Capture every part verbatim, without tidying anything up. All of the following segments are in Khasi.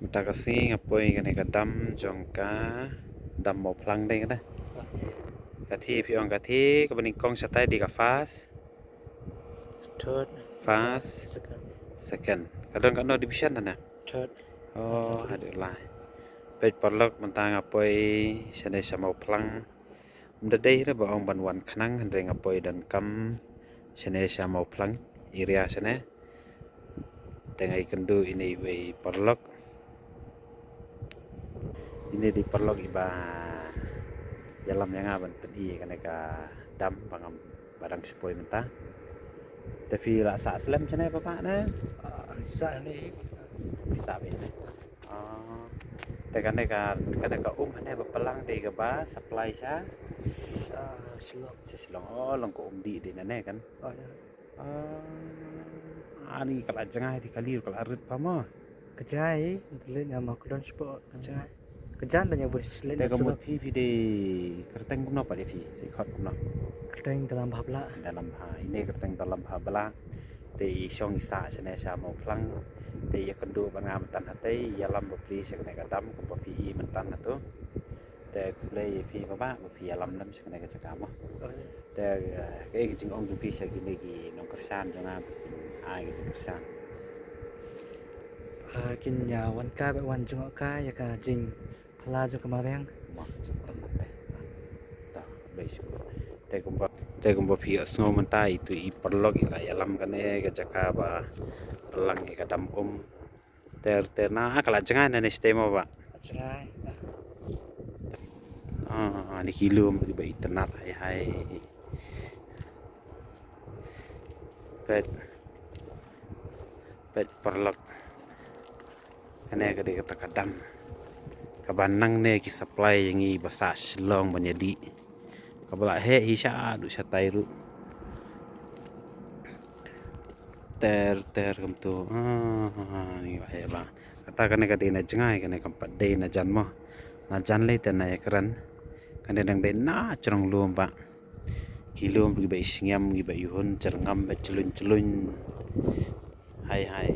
Mynta ka sngi nga poi kane ka dam jong ka dam Mawphlang dei kane. Ka thi phi ong ka thi kaba nyngkong shatai dei ka first. Third. First. Second. Second. Ka don katno division na? Third. Oh, haduh lai. Peit paralok mynta nga poi shane sha Mawphlang. Ym da dei re ba ong ban wan khnang hynrei nga poi donkam shane sha Mawphlang area shane. Te nga ïakynduh ine iwei paralok. Ine dei paralok iba ïalam ïa nga ban pyni kane ka dam ba ngam ba dang shu poi mynta. Te phi la sah slem shane papa ne? Ah, sah ne. Phi sah beit ne? Ah. Te kane ka kane ka um hane ba plang dei kaba supply sha Ah, Shillong. sha Shillong. Oh, long ka um dih dei nane kan. Oh, ya. Ah, ani ka la jngai dei kali ka la rit pa mo. Ka jngai, dei nga ma kudon spo ka jngai. Ka jan da nya bus le Te na ka selo. Mut phi phi dei kyrteng kumno pat ïa phi? Sa khot kumno? Kyrteng Dalam Bha Blah. Dalam Bha. Ine kyrteng Dalam Bha Blah. Te i shong i sah shane sha Mawphlang. Te ïakynduh ban nga mynta hatei ïalam bapli sha kane ka dam kumba phi i mynta hato. Te khublei ïa phi baba ba phi ïalam lem sha kane ka jaka mo. Oh, ya. Te eh, kaei ka jingong jong phi sha kine ki nongkyrshan jong nga ba kin ai ka jingkyrshan. Ah, kin ïa wan kai ba wan jngoh kai ïa ka jingphylla jong ka mariang. Mo ka jingpylla te. Ta khublei shibun. Te kumba te kumba phi ïohsngew mynta itu i paralok i la ïalam kane ka jaka ba plang ïa ka dam um. Ter ter na ka la jngai nane shatei mo ba. Ka jngai. Ah, ni ki lum kiba itynnat hai hai. Peit. Peit paralok. Kane ka dei kata ka dam kaba nangne ki supply ïa ngi ba sah Shillong ban ïadih. Kaba la heh hi shaduh shatai ruh. Ter ter kumto. Ah, ni ba heh ba. Kata kane ka dei na jngai, kane kam pat dei na jan mo. Na jan lei te na ïakren. Kane dang dei na jrong lum ba. Ki lum kiba i sngem kiba i hun jyrngam ba jlun jlun. Hai hai.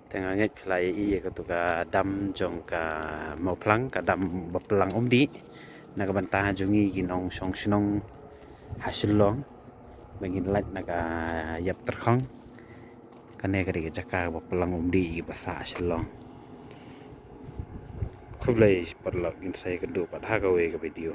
Te nga ngeit phi la ïohi ïa katu ka dam jong ka Mawphlang, ka dam ba plang um dih. Na ka bynta jong ngi ki nongshong shnong ha Shillong ba ngin lait na ka ïap tyrkhong. Kane ka dei ka jaka ba plang um dih ba sah ha Shillong. Khublei paralok, ngin sa ïakynduh pat ha kawei ka video.